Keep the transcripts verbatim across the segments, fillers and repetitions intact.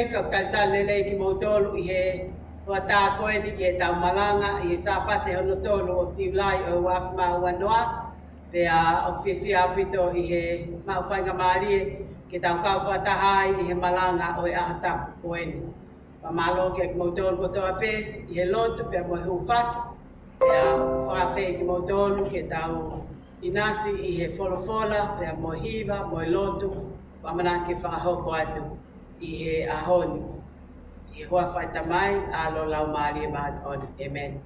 Pea ʻoku talitali lelei kimoutolu ʻi he hoʻatā ko eni ki heʻetau malanga ʻi he Sāpate hono tolu ʻo Siulai ʻo e ua afe mā ua noa. Pea ʻoku fiefia ʻaupito ʻi he maʻu faingamālie ke tau kau fakataha ai ʻi he malanga ʻo e ʻaho tapu ko eni. Fakamālō kiate kimoutolu kotoa pē ʻi he lotu pea mo e hūfaki. Pea fakaafeʻi kimoutolu ke tau ʻinasi ʻi he folofola, pea mo e hiva, mo e lotu, ʻoku ʻamanaki ke fakahoko atu ʻi he ʻaho ni. ʻI he huafa ʻo e Tamai, ʻAlo, Laumālie Māʻoniʻoni. ʻĒmeni.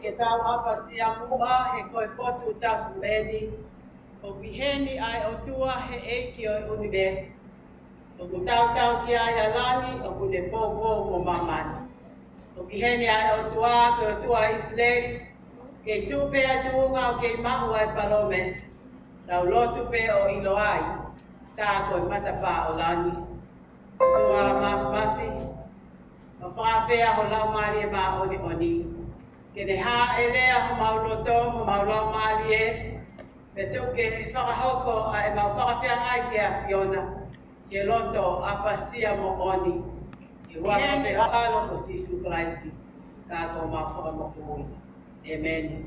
Ke tau ʻapasia muʻa he ko e potu tapu eni, ʻoku ʻi heni ʻa e ʻOtua he ʻEiki ʻo e ʻunivēsi. ʻOku tautau ki ai ʻa langi, ʻoku ne poupou mo māmani. ʻOku ʻi heni ʻa e ʻOtua, ko e ʻOtua ʻo ʻIsileli, kei tuʻu pē ʻa e tuʻunga ʻoku kei maʻu ʻa e palōmesi. Tau lotu pē ʻo ʻilo ai, tā ko e matapā ʻo langi. ʻOtua Māfimafi, mau fakaafeʻi ho Laumālie Māʻoniʻoni ke ne hāʻelea homau loto mo homau laumālie, pea tuku ke fakahoko ʻa ʻemau fakafeangai ki he ʻAfiona ʻi he loto ʻapasia moʻoni, ʻi he huafa pē ho ʻAlo ko Sīsū Kalaisi, ka ko homau Fakamoʻui. ʻĒmeni.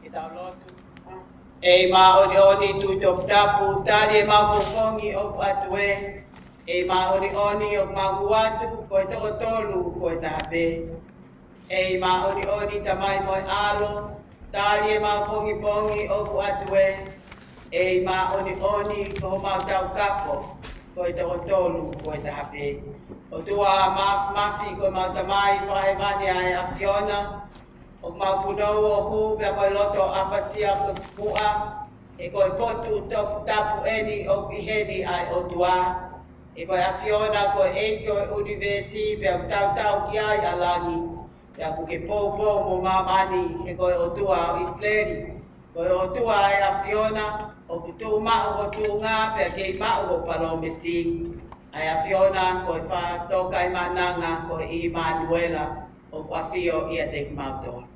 Ke tau lotu. ʻEiki māʻoniʻoni, Tuʻi toputapu, tali ʻemau pongipongi ʻoku ʻoatu ē. ʻEiki māʻoniʻoni, ʻoku mau hū atu, ko e toko tolu, ko e taha pē. ʻEiki māʻoniʻoni, Tamai mo e ʻAlo, tali ʻemau pongipongi ʻoku ʻoatu ē. ʻEiki māʻoniʻoni, ko homau taukapo, ko e toko tolu, ko e taha pē. ʻOtua Māfimafi, ko homau Tamai Fakahēvani ʻa e ʻAfiona, ʻoku mau punou ʻo hū pea mo e loto ʻapasia koe muʻa, he ko e potu toputapu eni ʻoku ʻi heni ʻa e ʻOtua. He ko e ʻAfiona ko e ʻEiki ʻo e ʻunivēsi, pea ʻoku tautau ki ai ʻa langi, pea ʻoku ke poupou mo māmani, he ko e ʻOtua ʻo ʻIsileli, ko e ʻOtua ʻa e ʻAfiona, ʻoku tuʻu maʻu ho tuʻunga, pea kei maʻu ho palōmesi. ʻA e ʻAfiona ko e Fakatokaimaʻananga, ko e ʻImanuela, ʻoku ʻafio ʻiate kimautolu.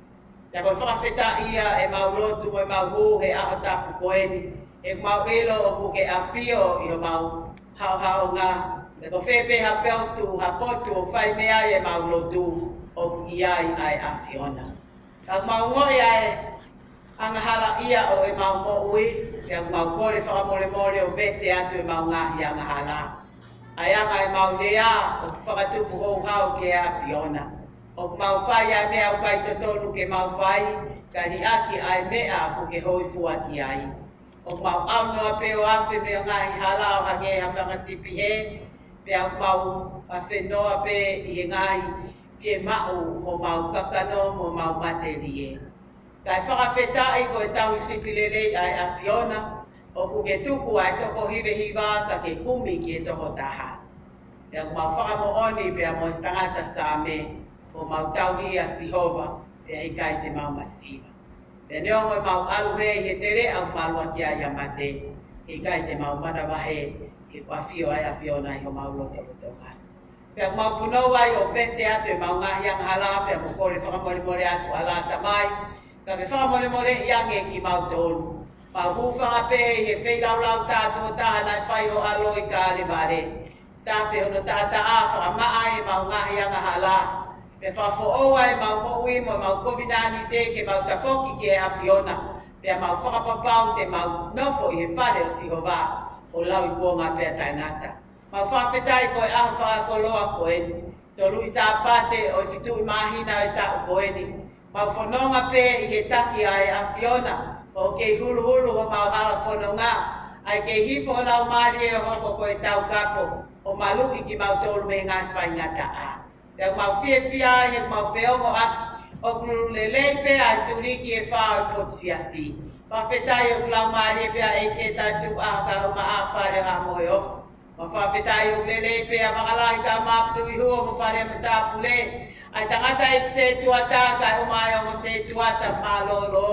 Pea ko e fakafetaʻi ia ʻemau lotu mo ʻemau hū he ʻaho tapu ko eni, he ʻoku mau ʻilo ʻoku ke ʻafio ʻi homau haohaonga. Pea ko fē pē ha potu, ha potu ʻoku fai mei ai ʻemau lotu, ʻoku ʻi ai ʻa e ʻAfiona. Ka ʻoku mau ongoʻi ʻa e angahalaʻia ʻo ʻemau moʻui, pea ʻoku mau kole fakamolemole ʻo vete atu ʻemau ngaahi angahala. ʻA e anga ʻemau lea ʻoku fakatupu houhau ki he ʻAfiona. ʻOku mau fai ʻa e meʻa ʻoku ʻikai totonu ke mau fai, kae liʻaki ʻa e meʻa ʻoku ke hōifua ki ai. ʻOku mau ʻaunoa pē ʻo afe mei ho ngaahi hala ʻo hangē ha fanga sipi hē, pea ʻoku mau afenoa pē ʻi he ngaahi fiemaʻu homau kakano mo homau matelie. Kae fakafetaʻi ko e tauhi sipi lelei ʻa e ʻAfiona, ʻoku ke tuku ʻa e toko hivehiva ka ke kumi ki he toko taha. Pea ʻoku mau fakamoʻoni pea mo e tangata Saame, ko ʻemau tauhi ʻa Sihova, pea ʻikai te mau masiva. Pea neongo ʻemau ʻalu hē ʻi he teleʻa ʻoku malu ʻaki ai ʻa mate, ʻikai te mau manavahē, he ʻoku ʻafio ʻa e ʻAfiona ʻi homau lotolotonga. Pea ʻoku mau punou ai ʻo vete atu ʻemau ngaahi angahala, pea mo kole fakamolemole atu ʻa e Tamai, ka ke fakamolemoleʻi ange kimautolu. Mau hūfanga pē ʻi he feilaulau tātuʻo taha naʻe fai ho ʻAlo ʻi Kalevale. Tafe hono taʻataʻa, fakamaʻa ʻemau ngaahi angahala. Pea fakafoʻou ʻemau moʻui mo ʻemau kovinānite ke mau tafoki ki he ʻAfiona. Pea mau fakapapau te mau nofo ʻi he fale ʻo Sihova, ʻo lauikuonga pea taʻengata. Mau fakafetaʻi ko e ʻaho fakakoloa ko eni. Tolu ʻi Sāpate ʻo e fitu ʻi māhina ʻo e taʻu ko eni. Mau fononga pē ʻi he taki ʻa e ʻAfiona, ʻoku kei huluhulu homau hala fononga, ʻa e kei hifo ho Laumālie ʻo hoko ko e taukapo, ʻo maluʻi kimautolu mei he ngaahi faingataʻa. Pea ʻoku mau fiefia ai he ʻoku mau feongoʻaki, ʻoku lelei pē ʻa e tuliki ʻe fā ʻo e potu siasi. Fakafetaʻi ʻoku Laumālie pē ʻa e ʻEiki ʻe taʻetuʻu ʻaho kae ʻumaʻā fale ʻo Haʻa Moheofo. Mau fakafetaʻi ʻoku lelei pē ʻa Vakalahi kae ʻumaʻā Putuʻihuo mo fale matāpule. ʻA e tangataʻeiki sētuata kae ʻumaʻā e ongo sētuata mālōlō.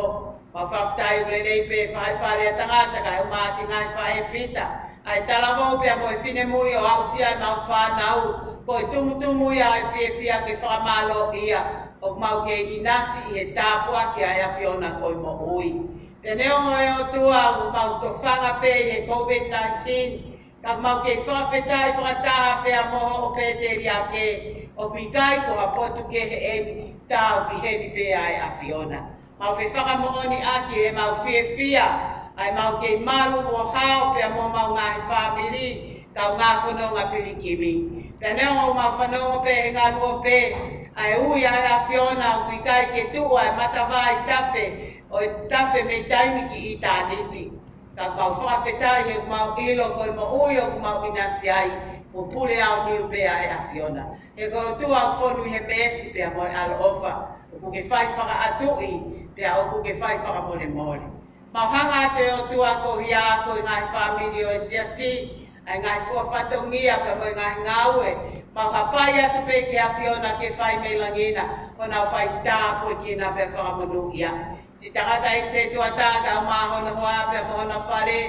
Mau fakafetaʻi ʻoku lelei pē faʻē fale ʻa tangata kae ʻumaʻā siʻi ngaahi faʻē fita. ʻA e talavou pea mo e finemui ʻo aʻusia ʻemau fānau. Ko e tumutumu ia ʻa e fiefia ke fakamālōʻia. ʻOku mau kei ʻinasi ʻi he tāpuaki ʻa e ʻAfiona ko e moʻui. Pea neongo ʻe ʻOtua ʻoku mau tofanga pē ʻi he COVID nineteen, ka ʻoku mau kei fakafetaʻi fakataha pea mo hoʻo pēteliake, ʻoku ʻikai ko ha potu kehe eni, tā ʻoku ʻi heni pē ʻa e ʻAfiona. Mau fefakamoʻoniʻaki ʻemau fiefia, ʻa ʻemau kei malu ʻo hao pea mo homau ngaahi fāmili, kaungā fononga pilikimi. Pea neongo ʻemau fanongo pē he ngaluope, ʻa e ui ʻa e ʻAfiona ʻoku ʻikai ke tuʻu ʻa e matavai tafe, ʻo e tafe mei taimi ki ʻitāniti. Ka ʻoku mau fakafetaʻi he ʻoku mau ʻilo ko e moʻui ʻoku mau ʻinasi ai, ko e pule aoniu pē ʻa e ʻAfiona. He ko e ʻOtua ʻoku fonu ʻi he meesi pea mo e ʻaloʻofa, ʻoku ke fai fakaʻatuʻi, pea ʻoku ke fai fakamolemole. Mau hanga atu ʻe ʻOtua koeʻuhi ko e ngaahi fāmili ʻo e siasi, ʻa e ngaahi fua fatongia pea mo e ngaahi ngāue, mau hapai atu pē ki he ʻAfiona ke fai mei langi na, ʻo nau fai tāpuekina pea fakamonūʻia. Siʻi tangataʻeiki sētuata kae ʻumaʻā hono hoa pea mo hona fale,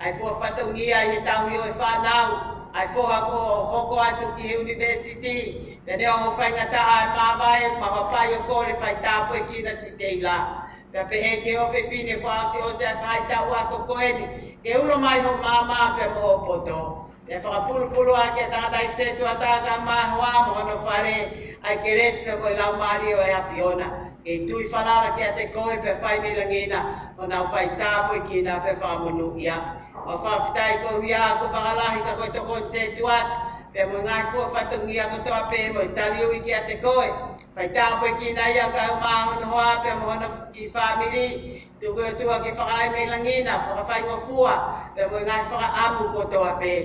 ʻa e fua fatongia ʻi he tauhi ʻo e fānau, ʻa e foha kuo hoko atu ki he ʻunivēsiti, pea neongo faingataʻa ʻa e māvae, mau hapai ʻo kole fai tāpuekina siʻi Teila. Pea pehē ki he ʻofefine fakaʻosiʻosi ʻa e faʻahitaʻu ako ko eni, ke ulo mai ho maama pea mo ho poto. Pea fakapulupulu ʻaki ʻa e tangataʻeiki sētuata kae ʻumaʻā e hoa mo hono fale, ʻa e kelesi pea mo e Laumālie ʻo e ʻAfiona. Kei tui falala kiate koe pea fai mei langi na, ʻo nau fai tāpuekina pea fakamonūʻia. Mau fakafetaʻi koeʻuhi ko Vakalahi ka ko e tokoni sētuata, pea mo e ngaahi fua fatongia kotoa pē mo e taliui kiate koe. Fai tāpuekina ia kae ʻumaʻā hono hoa pea mo hona kiʻi fāmili. Tuku ʻe ʻOtua ke fakaʻai mei langi na, fakafaingofua, pea mo e ngaahi fakaʻamu kotoa pē.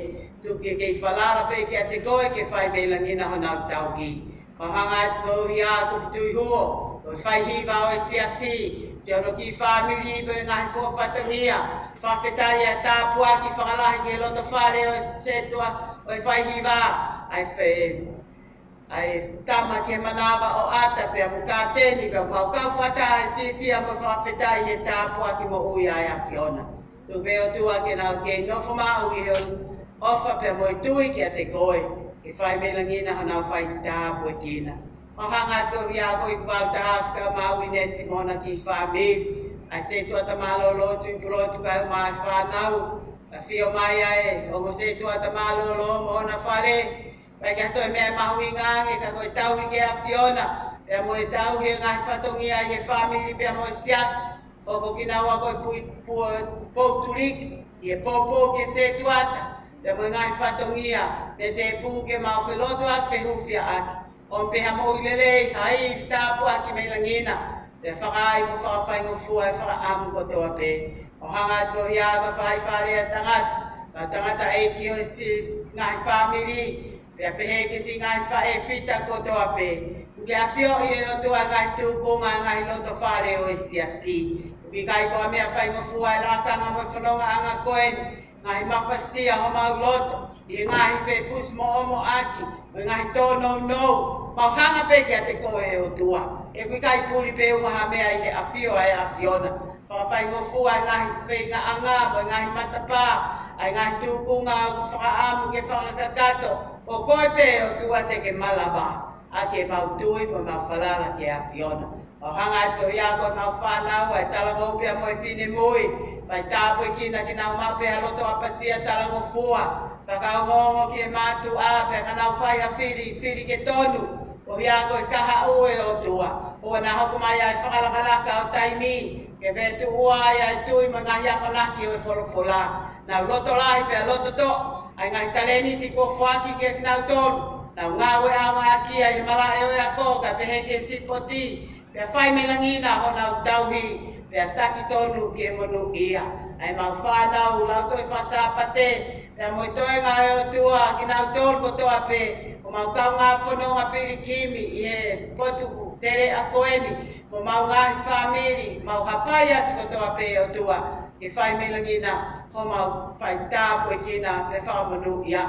Tuku ke kei falala pē kiate koe ke fai mei langi na honau tauhi. Mau hanga atu koeʻuhi ko Putuʻihuo, ko e faihiva ʻo e siasi, siʻono kiʻi fāmili pea mo e ngaahi fua fatongia. Fakafetaʻi ʻa e tāpuaki fakalahi ki he loto fale ʻo e sētuata, ʻo e faihiva, ʻa e fe-, ʻa e tama ki he manava ʻo ʻAta pea mo Kateni, pea mau kau fakataha ʻi he fiefia mo e fakafetaʻi he tāpuaki moʻui ʻa e ʻAfiona. Tuku pē ʻOtua ke nau kei nofo maʻu ʻi he ʻofa pea mo e tui kiate koe, ke fai mei langi na honau fai tāpuekina. Mau hanga atu ia ko ʻeku valu taha fika maʻu ʻi he timoana ki fāmili, ʻa e setuata mālōlō Tuʻi Pulotu kae ʻumaʻā e fānau, ʻafio mai ʻa e ongo setuata mālōlō mo hona fale, ʻikai ke ʻi ai ha toe meʻa mahuʻinga ange ka ko e tauhi ki he ʻAfiona, pea mo e tauhi e ngaahi fatongia ʻi he fāmili pea mo e siasi, ʻoku kinaua ko e pui-, pua-, poutuliki, ʻi he poupou ki he setuata, pea mo e ngaahi fatongia, pea tēpū ke mau felotuʻaki, fehufiaʻaki. ʻO pehē mo e lelei, ha ivi tāpuaki mei langi na, pea fakaai mo fakafaingofua e fakaʻamu kotoa pē. Mau hanga atu ia ko e faifale ʻa e tangata, ka tangata ʻeiki ʻo e si-, ngaahi fāmili, pea pehē ki he siʻi ngaahi faʻē fita kotoa pē. ʻOku ke ʻafioʻi ʻe ʻOtua e ngaahi tūkunga, e ngaahi loto fale ʻo e siasi. ʻOku ʻikai ko ha meʻa faingofua e lakanga mo e fonongaʻanga ko eni, ngaahi mafasia homau loto, ʻi he ngaahi fefusi moʻomoʻaki, mo e ngaahi tōnounou, mau hanga pē kiate koe ʻe ʻOtua. ʻOku ʻikai puli pē ʻuhinga ha meʻa ʻi he ʻafio ʻa e ʻAfiona. Fakafaingofua e ngaahi feingaʻanga, mo e ngaahi matapā, ʻa e ngaahi tūkunga ʻoku fakaʻamu ke fakakakato, ʻo koe pē ʻOtua te ke malava, ʻa ke mau tui mo mau falala ki he ʻAfiona. Mau hanga atu ia ko ʻemau fānau, ʻa e talavou pea mo e finemui, fai tāpuekina ke nau maʻu pē ha loto ʻapasia talangofua, fakaongoongo ki he mātuʻa, pea ka nau fai ha fili, fili ke tonu, ʻo ia ko e kahaʻu ʻe ʻOtua. ʻOua naʻa hoko mai ʻa e fakalakalaka ʻo taimi, ke vetuʻua ai ʻa e tui mo e ngaahi akonaki ʻo e folofola. Nau loto lahi pea loto toʻa, ʻa e ngaahi talēniti kuo foaki kiate kinautolu. Nau ngāue ʻaonga ʻaki ʻa e malaʻe ʻo e ako, kae pehē ki he sipoti, pea fai mei langi na honau tauhi, pea taki tonu ki he monūʻia. ʻA ʻemau fānau, lau toʻi faka-Sāpate, pea mo e toenga ʻe ʻOtua, kinautolu kotoa pē, ʻo mau kaungā fononga pilikimi ʻi he potu teleʻa ko eni, mo homau ngaahi fāmili, mau hapai atu kotoa pē ʻOtua, ke fai mei langi na homau fai tāpuekina pea fakamonūʻia.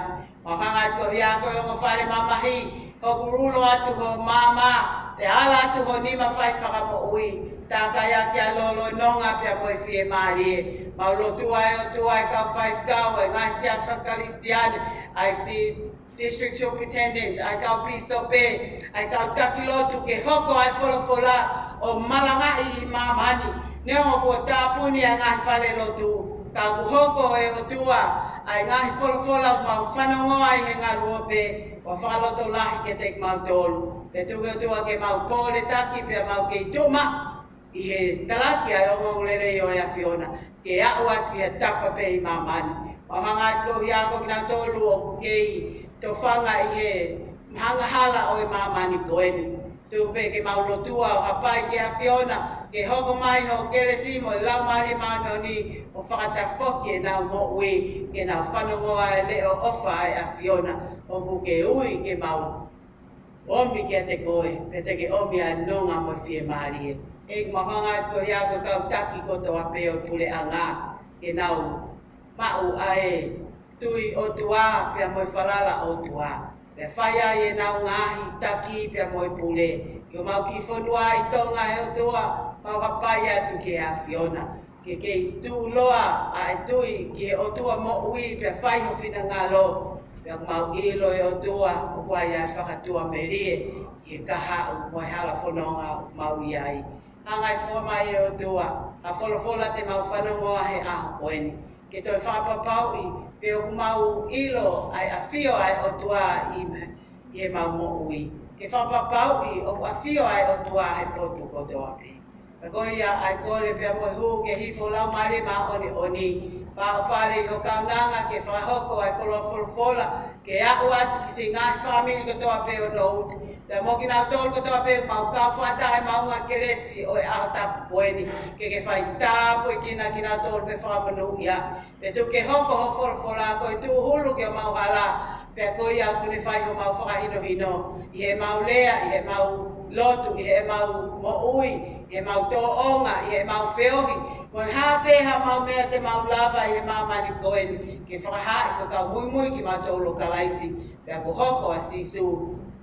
Mau hanga atu ia ko e ongo fale mamahi, hoku ulo atu ho maama, pea ala atu ho nima fai fakamoʻui, tākai ʻaki ʻa e lolo nonga pea mo e fiemālie. Mau lotua ʻe ʻOtua ʻa e kau faifekau ʻa e ngaahi siasi faka-Kalisitiane, ʻa e ti-, District Superintendents, ʻa e kau pīsope, ʻa e kau taki lotu ke hoko ʻa e folofola ʻo malangaʻi ʻi māmani. Neongo kuo tāpuni ʻa e ngaahi fale lotu, ka kuo hoko ʻe ʻOtua ʻa e ngaahi folofola ʻoku mau fanongoa ai he ngaluope, ʻo fakalotolahi kiate kimautolu. Pea tuku ʻOtua ke mau pōletaki pea mau kei tuʻu maʻu ʻi he talaki ʻa e ongoongolelei ʻo e ʻAfiona, ke aʻu atu ki ha tapa pē ʻi māmani. Mau hanga atu ia ko kinautolu ʻoku kei tofanga ʻi he angahala ʻo e māmani ko eni. Tuku pē ke mau lotua ʻo hapai ki he ʻAfiona, ke hoko mai ho kelesi mo e Laumālie Māʻoniʻoni ʻo fakatafoki ʻenau moʻui, ke nau fanongoa e leʻo ʻofa ʻa e ʻAfiona, ʻoku ke ui ke mau ʻomi kiate koe, pea te ke ʻomi ʻa e nonga mo e fiemālie. ʻEiki, mau hanga atu ia ko e kau taki kotoa pē ʻo e puleʻanga, ke nau maʻu ʻa e tui ʻOtua pea mo e falala ʻOtua. Pea fai ai ʻenau ngaahi taki pea mo e pule, ʻi homau kiʻi fonua ʻi Tonga ʻe ʻOtua, mau hapai atu ki he ʻAfiona. Ke kei tuʻuloa ʻa e tui ki he ʻOtua moʻui pea fai ho finangalo. Pea mau ʻilo ʻe ʻOtua, ʻoku ʻi ai ʻa e fakatuʻamelie ki he kahaʻu mo e hala fononga ʻoku mau ʻi ai. Hanga ʻe fua mai ʻe ʻOtua, ha folofola te mau fanongoa he ʻaho ko eni. Ke toe fakapapauʻi, pe ʻoku mau ʻilo ʻa e ʻafio ʻa e ʻOtua ʻi, ʻi heʻemau moʻui. Ke fakapapauʻi, ʻoku ʻafio ʻa e ʻOtua he potu kotoa pē. Pea ko ia ʻa e kole pea mo e hū ke hifo Laumālie Māʻoniʻoni. Fakaʻofa lelei ho kaunanga ke fakahoko ʻa e koloa folofola. Ke aʻu atu ki he siʻi ngaahi fāmili kotoa pē ʻo Nouti. Pea mo kinautolu kotoa pē mau kau fakataha he maʻunga kelesi ʻo e ʻaho tapu ko eni. Ke ke fai tāpuekina kinautolu pea fakamonūʻia. Pea tuku ke hoko ho folofola ko e tūhulu ki homau hala, pea ko ia ʻoku ne fai homau fakahinohino, ʻi heʻemau lea, ʻi heʻemau lotu, ʻi heʻemau moʻui, ʻi heʻemau tōʻonga, ʻi heʻemau feohi, mo e hā pē haʻamau meʻa te mau lava ʻi he māmani ko eni, ke fakahaaʻi ko e kau muimui kimautolu ʻo Kalaisi, pea kuo hoko ʻa Sīsū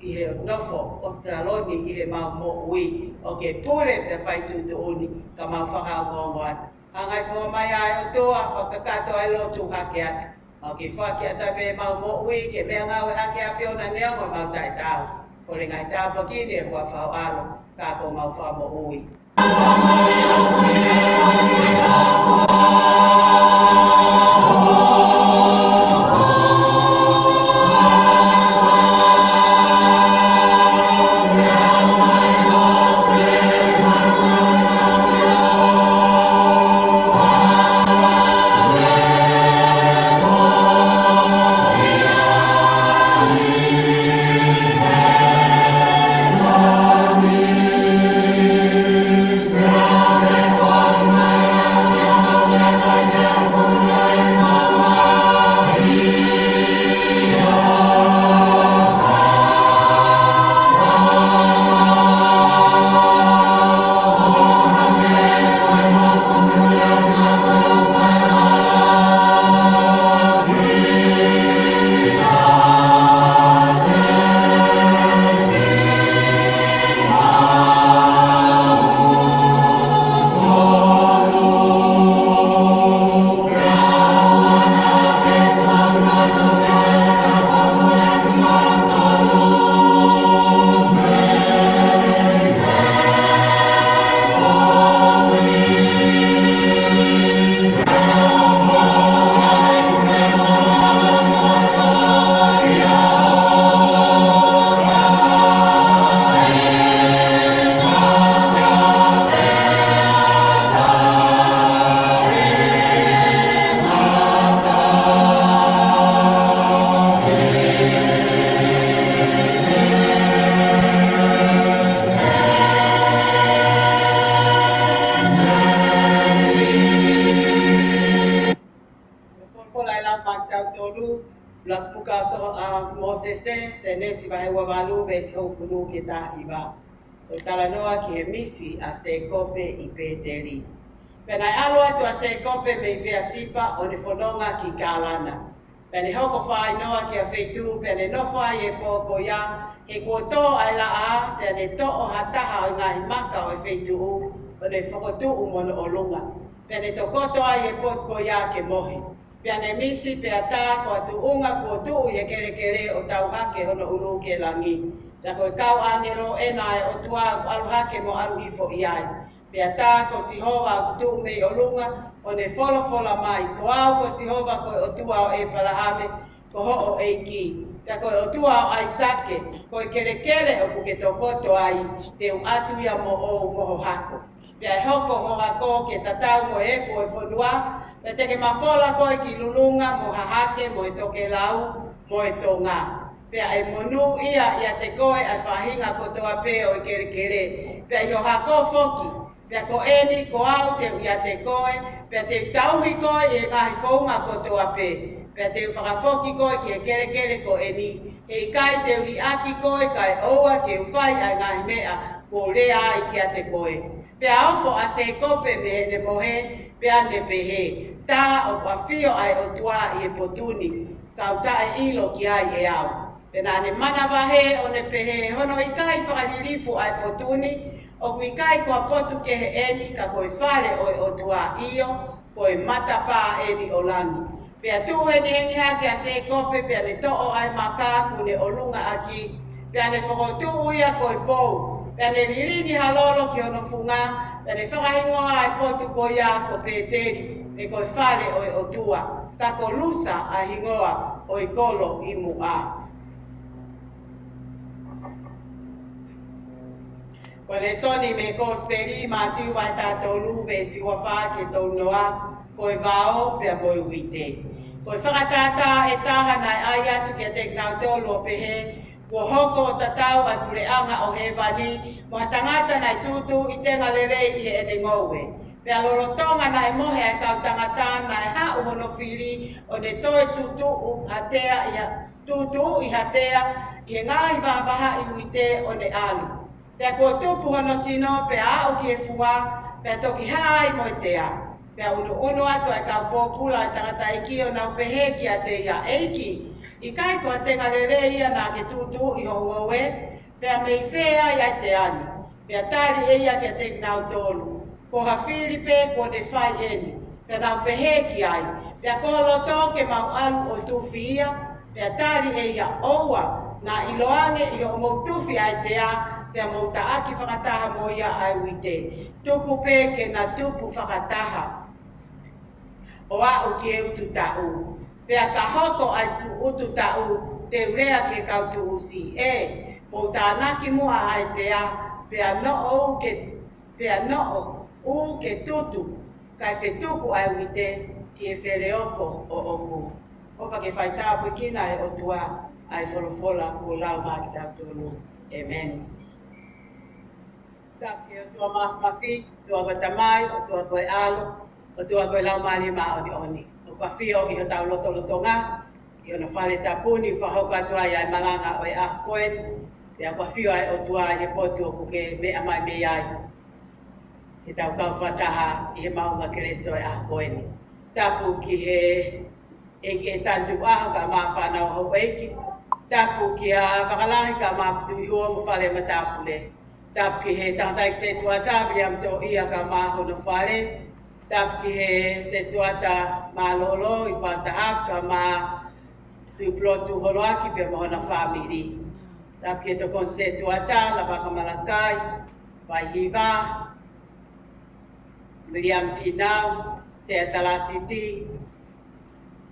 ʻi he nofo ʻo taloni ʻi heʻemau moʻui, ʻo ke pule pea fai tuʻutuʻuni, ka mau fakaongoongo atu. Hanga ʻe he foha mai ʻa e ʻOtua ʻo fakakakato ʻa e lotu hake atu. Mau kei foaki atu pē ʻemau moʻui ke meʻangāue hake ʻa e ʻAfiona neongo ʻemau taʻetaau. Kole ngaahi tāpuaki ni ʻi he huafa ho ʻAlo, ka ko homau Fakamoʻui. Folofola ʻe lau maʻatautolu, ʻuluaki puka ʻa Mōsese, Sēnesi vahe ua valu, veesi hongofulu ki he taha hiva. Ko e talanoa ki he misi ʻa Sēkope ʻi Pēteli. Pea naʻe ʻalu atu ʻa Sēkope mei Peasipa ʻo ne fononga ki Kalana. Pea ne hoko fāinoa ki ha feituʻu, pea ne nofo ai he pō ko ia, he kuo tō ʻa e laʻā, pea ne toʻo ha taha ʻo e ngaahi maka ʻo e feituʻu, ʻo ne fokotuʻu mo hono ʻolunga. Pea ne tokoto ai he potu ko ia ke mohe. Pea ne misi, pea tā ko ha tuʻunga kuo tuʻu ʻi he kelekele ʻo tau hake hono ʻulu ki he langi. Pea ko e kau ʻāngelo ʻena ʻa e ʻOtua ʻoku ʻalu hake mo ʻalu hifo ʻi ai. Pea tā ko Sihova ʻoku tuʻu mei ʻolunga, ʻo ne folofola mai, Ko au ko Sihova ko e ʻOtua ʻo ʻĒpalahame, ko hoʻo ʻEiki, pea ko e ʻOtua ʻo ʻAisake, ko e kelekele ʻoku ke tokoto ai, te u ʻatu ia moʻou mo ho hako. Pea ʻe hoko ho hako ke tatau mo e efu ʻo e fonua, pea te ke mafola koe ki Lulunga mo Hahake mo e Tokelau mo e Tonga. Pea ʻe monūʻia ʻiate koe ʻa e faʻahinga kotoa pē ʻo e kelekele, pea ʻi ho hako foki. Pea ko eni, ko au te u ʻiate koe, pea te u tauhi koe ʻi he ngaahi founga kotoa pē, pea te u fakafoki koe ki he kelekele ko eni, he ʻikai te u liʻaki koe kae ʻoua ke u fai ʻa e ngaahi meʻa kuo u lea ai kiate koe. Pea ofo ʻa Sēkope mei heʻene mohe, pea ne pehē, Tā ʻoku ʻafio ʻa e ʻOtua ʻi he potu ni, ka u taʻeʻilo ki ai ʻe au. Pea naʻa ne manavahē ʻo ne pehē, Hono ʻikai fakalilifu ʻa e potu ni, ʻoku ʻikai ko ha potu kehe eni, ka ko e fale ʻo e ʻOtua, ʻio, ko e matapā eni ʻo langi. Pea tuʻu hengihengi hake ʻa Sēkope, pea ne toʻo ʻa e maka kuo ne ʻolunga ʻaki, pea ne fokotuʻu ia ko e pou, pea ne lilingi ha lolo ki hono funga, pea ne fakahingoa ʻa e potu ko ia ko Pēteli, pe ko e fale ʻo e ʻOtua, ka ko Lusa ʻa e hingoa ʻo e kolo ʻi muʻa. Ko e lēsoni mei he Kosipeli, Mātiu vahe taha tolu, veesi ua fā ki he tolu noa, ko e vao pea mo e uite. Ko e fakatātā ʻe taha naʻe ʻai atu kiate kinautolu ʻo pehē, Kuo hoko ʻo tatau ʻa e puleʻanga ʻo hēvani mo ha tangata naʻe tūtū ʻi he tenga lelei ʻi heʻene ngoue. Pea lolotonga naʻe mohe ʻa e kau tangata, naʻe haʻu hono fili ʻo ne toe tūtuuʻi ha tea ʻi ha, tūtuuʻi ha tea ʻi he ngaahi vahavahaʻi uite ʻo ne ʻalu. Pea kuo tupu hono sino, pea aʻu ki he fua, pea toki hā ai mo e tea. Pea ʻunuʻunu atu ʻa e kau pōpula ʻo e tangataʻeiki ʻo nau pehē kiate ia, ʻEiki, ʻikai ko ha tenga lelei ia naʻa ke tuʻutuʻu ʻi hoʻo ngoue? Pea mei fē ai ʻa e tea ni? Pea tali ʻe ia kiate kinautolu, Ko ha fili pē kuo ne fai eni. Pea nau pehē ki ai, Pea ko ho loto ke mau ʻalu ʻo tufi ia? Pea tali ʻe ia, ʻOua, naʻa ʻiloange ʻi hoʻomou tufi ʻa e tea, pea mou taʻaki fakataha mo ia ʻa e uite. Tuku pē ke na tupu fakataha ʻo aʻu ki he ʻutu taʻu. Pea ka hoko ʻa e ʻutu taʻu, te u lea ki he kau tuʻusi, ʻE, mou tānaki muʻa ʻa e tea, pea noʻo ʻū ke, pea noʻo ʻū ke tutu, kae fetuku ʻa e uite ki he feleoko ʻoʻoku. ʻOfa ke faitāpuekina ʻe he ʻOtua ʻa e folofola kuo lau maʻa kitautolu. ʻĒmeni. Tapu ki he ʻOtua Māfimafi, ʻOtua ko e Tamai, ʻOtua ko e ʻAlo, ʻOtua ko e Laumālie Māʻoniʻoni. ʻOku ʻafio ʻi hotau lotolotonga, ʻi hono fale tapu ni, fakahoko atu ai ʻa e malanga ʻo e ʻaho ko eni, pea ʻoku ʻafio ʻa e ʻOtua ʻi he potu ʻoku ke meʻa mai mei ai. Ke tau kau fakataha ʻi he maʻunga kelesi ʻo e ʻaho ko eni. Tapu ki he ʻEiki ʻe tantu ʻaho kae ʻumaʻā fānau houʻeiki. Tapu kia Vakalahi kae ʻumaʻā Putuʻihua mo Fale Matāpule. Tapu ki he tangataʻeiki setuata, Viliami Toʻia kae ʻumaʻā hono fale. Tapu ki he setuata mālōlō, ʻIpalatahafi kae ʻumaʻā Tuʻipulotu Holoaki pea mo hona fāmili. Tapu ki he tokoni setuata, Lavaka Malakai, Faihiva, Viliami Fīnau, Sea Talasiti,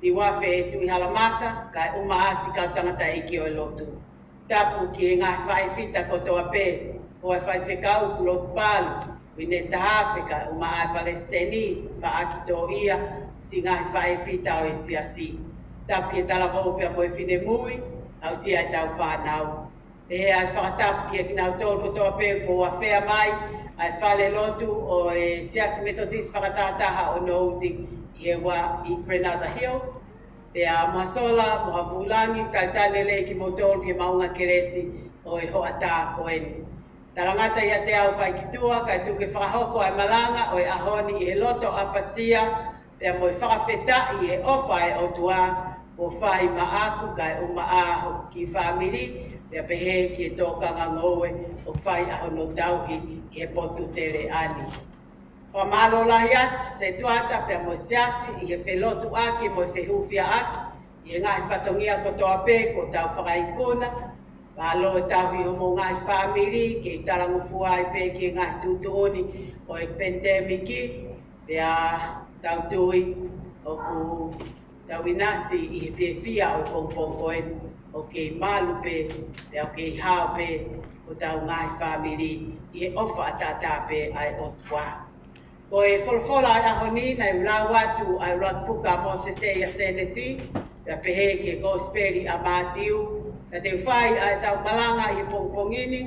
Niuafe Tuʻihalamaka, kae ʻumaʻā siʻi kau tangataʻeiki ʻo e lotu. Tapu ki he ngaahi faʻē fita kotoa pē, ʻa e faifekau, Pulotu Palu, Uine Tahafe kae ʻumaʻā e palesiteni, Faʻaki Toʻia, siʻi ngaahi faʻē fita ʻo e siasi. Tapu ki he talavou pea mo e finemui, aʻusia ʻetau fānau. Pehē ʻa e fakatapu kiate kinautolu kotoa pē kuo ʻafea mai ʻa e fale lotu ʻo e Siasi Metotisi Fakatahataha ʻo Nouti ʻi he ua ʻi Granada Hills. Pea mo ha sola, mo ha vūlangi, talitali lelei kimoutolu ki he maʻunga kelesi ʻo e hoʻatā ko eni. Talangata ʻiate au fai ki tuʻa, kae tuku ke fakahoko ʻa e malanga ʻo e ʻaho ni ʻi he loto ʻapasia, pea mo e fakafetaʻi he ʻofa ʻa e ʻOtua, kuo fai maʻaku kae ʻumaʻā hoku kiʻi fāmili, pea pehē ki he tokanga ngoue ʻoku fai ʻa hono tauhi ʻi he potu teleʻa ni. Fakamālō lahi atu, setuata pea mo e siasi ʻi he felotuʻaki mo e fehūfiaʻaki, ʻi he ngaahi fatongia kotoa pē kuo tau fakaikuna. Mālō e tauhi homou ngaahi fāmili, ke talangofua ai pē ki he ngaahi tuʻutuʻuni ʻo e pandemic, pea tau tui ʻoku tau ʻinasi ʻi he fiefia ʻo e pongipongi ko eni, ʻoku kei malu pē, pea ʻoku kei hao pē hotau ngaahi fāmili ʻi he ʻofa ʻataʻatā pē ʻa e ʻOtua. Ko e folofola ʻo e ʻaho ni, naʻe lau atu ʻa e ʻuluaki puka ʻa Mōsese ʻia Sēnesi, pea pehē ki he Kosipeli ʻa Mātiu, ka te u fai ʻa ʻetau malanga ʻi he pongipongi ni,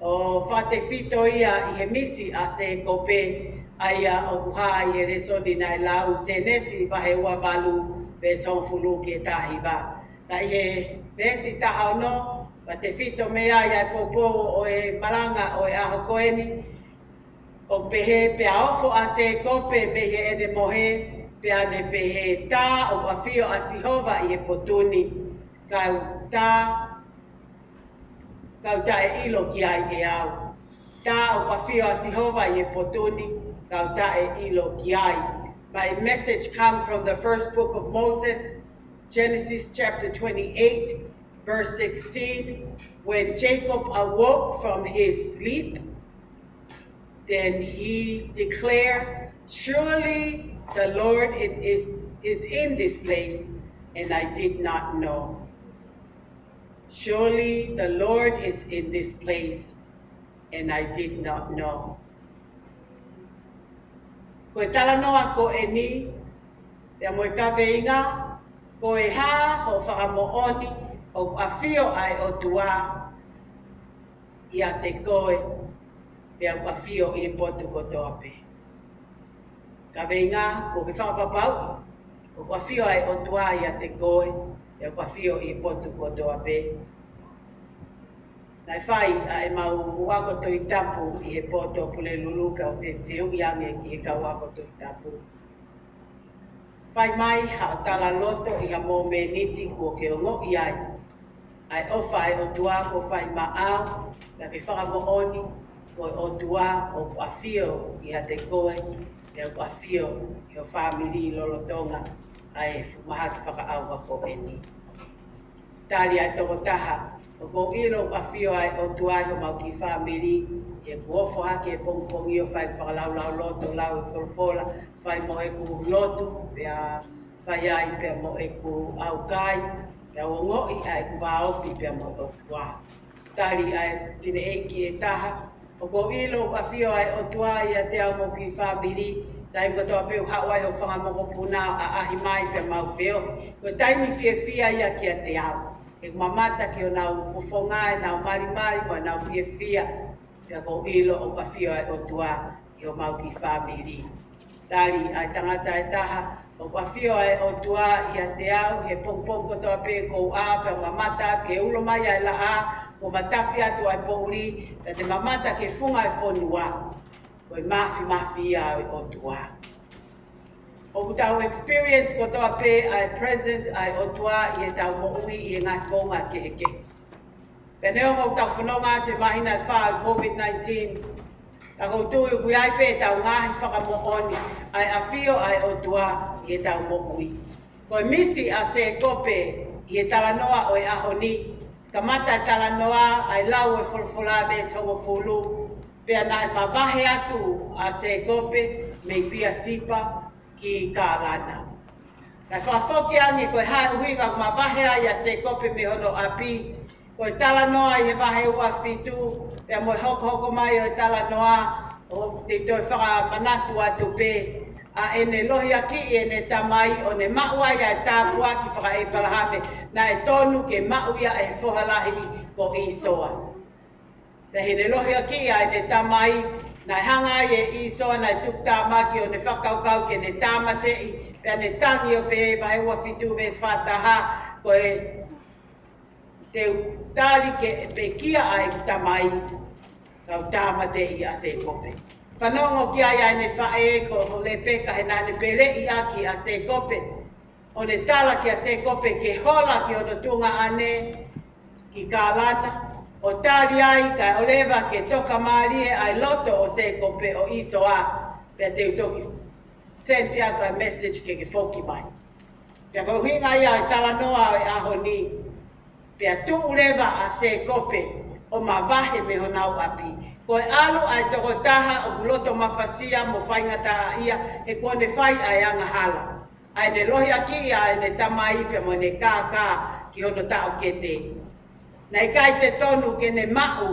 ʻo fakatefito ia ʻi he misi ʻa Sēkope, ʻa ia ʻoku hā ʻi he lēsoni naʻe lau, Sēnesi vahe ua valu, veesi hongofulu ki he taha hiva. Ka ʻi he veesi taha ono, fakatefito mei ai ʻa e poupou ʻo e malanga ʻo e ʻaho ko eni, ʻoku pehē, Pea ofo ʻa Sēkope mei heʻene mohe, pea ne pehē, Tā, ʻoku ʻafio ʻa Sihova ʻi he potu ni, kau tā, kau taʻeʻilo ki ai ʻe au. Tā, ʻoku ʻafio ʻa Sihova ʻi he potu ni, kau taʻeʻilo ki ai. My message come from the first book of Moses, Genesis chapter twenty-eight, verse sixteen. When Jacob awoke from his sleep, then he declared, Surely the Lord is, is in this place, and I did not know. Surely the Lord is in this place, and I did not know. Ko e talanoa ko eni, pea mo e kaveinga, Ko e hā hoʻo fakamoʻoni ʻoku ʻafio ʻa e ʻOtua ʻiate koe, pea ʻoku ʻafio ʻi he potu kotoa pē? Kaveinga, ko ke fakapapauʻi ʻoku ʻafio ʻa e ʻOtua ʻiate koe, pea ʻoku ʻafio ʻi he potu kotoa pē. Naʻe fai ʻa ʻemau ako Tohi Tapu ʻi he poto Pulelulu, pea u fe-, fehuʻi ange ki he kau ako Tohi Tapu: Fai mai haʻo talaloto ʻi ha momeniti kuo ke ongoʻi ai ʻa e ʻofa ʻa e ʻOtua kuo fai maʻau, pea ke fakamoʻoni ko e ʻOtua ʻoku ʻafio ʻiate koe, pea ʻoku ʻafio ʻi ho fāmili lolotonga ʻa e fuʻu mahaki fakaʻauha ko eni. Tali ʻa e tokotaha: ʻOku ou ʻilo ʻoku ʻafio ʻa e ʻOtua ʻi homau kiʻi fāmili, ʻi heʻeku ofo hake he pongipongi ʻo fai fakalaulauloto, lau e folofola, fai mo ʻeku lotu, pea fai ai pea mo ʻeku ʻaukai, pea u ongoʻi ʻa ʻeku vāofi pea mo e ʻOtua. Tali ʻa e fineʻeiki ʻe taha: ʻOku ou ʻilo ʻoku ʻafio ʻa e ʻOtua ʻiate au mo e kiʻi fāmili, taimi kotoa pē ʻoku haʻu ai hoku fanga mokopuna ʻo ʻaʻahi mai pea mau feohi. Ko e taimi fiefia ia kiate au. ʻOku ou mamata ki honau fofonga, ʻenau malimali mo ʻenau fiefia. Pea ʻoku ou ʻilo ʻoku ʻafio ʻa e ʻOtua ʻi homau kiʻi fāmili. Tali ʻa e tangata ʻe taha: ʻOku ʻafio ʻa e ʻOtua ʻiate au he pongipongi kotoa pē ʻoku ou ʻā pea u mamata ki he ulo mai ʻa e laʻā, kuo matafi atu ʻa e poʻuli, pea te mamata ki he funga ʻo e fonua. Ko e māfimafi ia ʻo e ʻOtua. ʻOku tau experience kotoa pē ʻa e presence ʻa e ʻOtua ʻi heʻetau moʻui ʻi he ngaahi founga kehekehe. Pea neongo ʻoku tau fononga atu he māhina ʻe fā ʻo e COVID nineteen, ka ʻoku ou tui ʻoku ʻi ai pē ʻetau ngaahi fakamoʻoni ʻa e ʻafio ʻa e ʻOtua ʻi heʻetau moʻui. Ko e misi ʻa Sēkope ʻi he talanoa ʻo e ʻaho ni. Kamata e talanoa ʻa e lau ʻo e folofola, veesi hongofulu: Pea naʻe mavahe atu ʻa Sēkope mei Peasipa ki Kalana. Kae fakafoki ange ko e hā e ʻuhinga ʻoku mavahe ai ʻa Sēkope mei hono ʻapi. Ko e talanoa ʻi he vahe ua fitu, pea mo e hokohoko mai ʻo e talanoa, ʻoku te toe fakamanatu atu pē ʻa ʻene lohiakiʻi ʻene tamai, ʻo ne maʻu ai ʻa e tāpuaki faka-ʻĒpalahame naʻe tonu ke maʻu ia ʻe he foha lahi ko ʻĪsoa. Pea ʻi heʻene lohiakiʻi ʻa ʻene tamai, naʻe hanga ai ʻe ʻĪsoa, naʻe tukutāmaki ʻo ne fakakaukau ke ne tāmateʻi, pea ne tangi ʻo pehē, vahe ua fitu veesi fā taha, ko e te u tali ke pekia ʻa e tamai, ka u tāmateʻi ʻa Sēkope. Fanongo ki ai ʻa ʻene faʻē ko Lēpeka he naʻa ne peleʻi ʻaki ʻa Sēkope, ʻo ne tala kia Sēkope ke hola ki hono tuongaʻane ki Kalana, ʻo tali ai kae ʻoleva ke tokamālie ʻa e loto ʻo Sēkope ʻo ʻĪsoa, pea te u toki send atu ʻa e message ke ke foki mai. Pea ko e ʻuhinga ia ʻo e talanoa ʻo e ʻaho ni. Pea tuʻu leva ʻa Sēkope ʻo mavahe mei honau ʻapi. Ko e ʻalu ʻa e tokotaha ʻoku loto mafasia mo faingataʻaʻia, he kuo ne fai ʻa e angahala. ʻA ʻene lohiakiʻi ʻa ʻene tamai pea mo ʻene kākā ki hono taʻokete. Naʻe ʻikai te tonu ke ne maʻu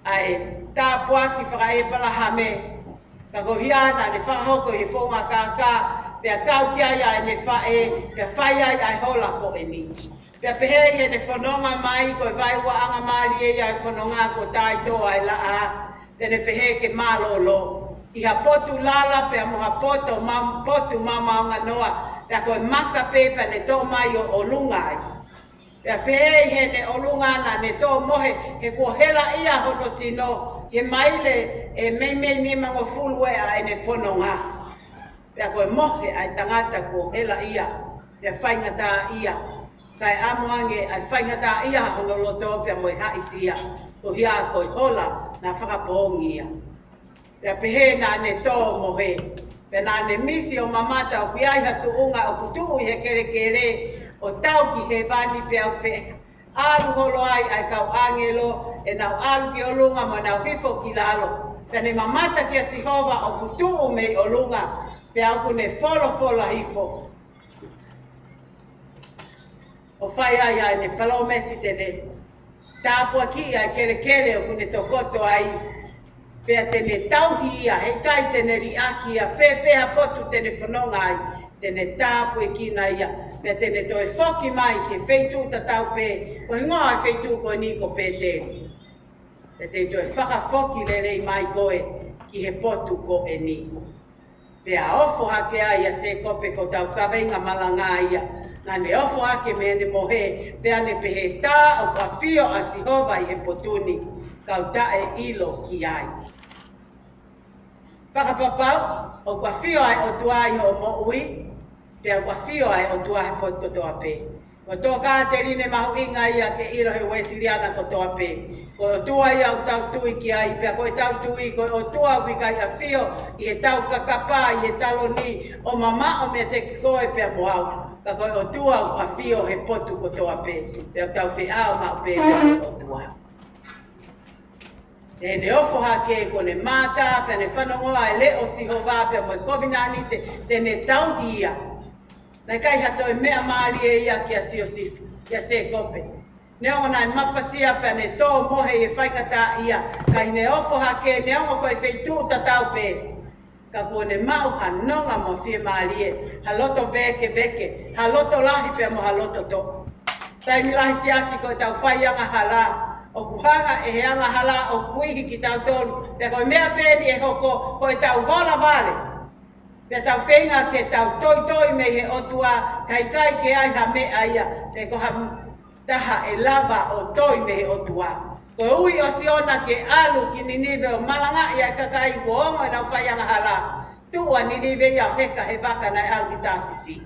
ʻa e tāpuaki faka-ʻĒpalahame, ka ko ia naʻa ne fakahoko ʻi he founga kākā, pea kau ki ai ʻa ʻene faʻē, pea fai ai ʻa e hola ko eni. Pea pehē ʻi heʻene fononga mai, ko e vaeuaʻanga mālie ia ʻa e fononga kuo taitō ʻa e laʻā, pea ne pehē ke mālōlō ʻi ha potu lala, pea mo ha potu ma-, potu mamaonganoa, pea ko e maka pē, pea ne toʻo mai ʻo ʻolunga ai. Pea pehē ʻi heʻene ʻolunga naʻa ne tō mohe, he kuo helaʻia hono sino, he maile ʻe meimei nimangofulu ʻa ʻene fononga. Pea ko e mohe ʻa e tangata kuo helaʻia, pea faingataʻaʻia, kae ʻamu ange ʻa e faingataʻaʻia hono loto pea mo e haʻisia, ko ia ko e hola naʻe fakapoongi ia. Pea pehē naʻa ne tō mohe, pea naʻa ne misi ʻo mamata ʻoku ʻi ai ha tuʻunga ʻoku tuʻu ʻi he kelekele ʻo tau ki hēvani, pea ʻoku feʻalu holo ai ʻa e kau ʻāngelo, ʻenau ʻalu ki ʻolunga mo ʻenau hifo ki lalo. Pea ne mamata kia Sihova ʻoku tuʻu mei ʻolunga, pea ʻoku ne folofola hifo ʻo fai ai ʻa ʻene palōmesi te ne tāpuakiʻi ʻa e kelekele ʻoku ne tokoto ai, pea te ne tauhi ia, heʻikai te ne liʻaki ia, fē pē ha potu te ne fononga ai, te ne tāpuekina ia, pea te ne toe foki mai ki he feituʻu tatau pē, ko e hingoa ʻo e feituʻu ko eni ko Pēteli. Pea te u toe fakafoki lelei mai koe ki he potu ko eni. Pea ofo hake ai ʻa Sēkope, ko hotau kaveinga malanga ia, Naʻa ne ofo hake mei heʻene mohe, pea ne pehē, Tā ʻoku ʻafio ʻa Sihova ʻi he potu ni, kau taʻeʻilo ki ai. Fakapapauʻi ʻoku ʻafio ʻa e ʻOtua ʻi hoʻo moʻui, pea ʻoku ʻafio ʻa e ʻOtua he potu kotoa pē. Ko e tokāteline mahuʻinga ia ke ʻilo ʻe he Uēsiliana kotoa pē. Ko e ʻOtua ia ʻoku tau tui ki ai, pea ko ʻetau tui, ko e ʻOtua ʻoku ʻikai ʻafio ʻi heʻetau kakapa, ʻi he taloni, ʻo mamaʻo meiate koe pea mo au. Ka ko e ʻOtua ʻoku ʻafio he potu kotoa pē, pea ʻoku tau feʻao maʻu pē mo e ʻOtua. Pea ne ofo hake, kuo ne mātā, pea ne fanongoa e leʻo ʻo Sihova, pea mo e kovinānite te ne tauhi ia. Naʻe ʻikai ha toe meʻa mālie ia kia Siosifa, kia Sēkope. Neongo naʻe mafasia pea ne tō mohe ʻi he faingataʻaʻia, ka ʻi heʻene ofo hake, neongo ko e feituʻu tatau pē, ka kuo ne maʻu ha nonga mo e fiemālie, ha loto vēkeveke, ha loto lahi pea mo ha loto toʻa. Taimi lahi, siasi, ko ʻetau fai angahala, ʻoku hanga ʻe he angahala ʻo kuihi kitautolu, pea ko e meʻa pē eni ʻe hoko, ko ʻetau hola vale. Pea tau feinga ke tau toitoi mei he ʻOtua, ka ʻikai ke ʻi ai ha meʻa ia, pe ko ha taha ʻe lava ʻo toi mei he ʻOtua. Ko e ui ʻo Siona ke ʻalu ki Ninive ʻo malangaʻi ʻa e kakai kuo ongo ʻenau fai angahala. Tuʻu ʻa Ninive ia ʻo heka he vaka naʻe ʻalu ki Tāsisi.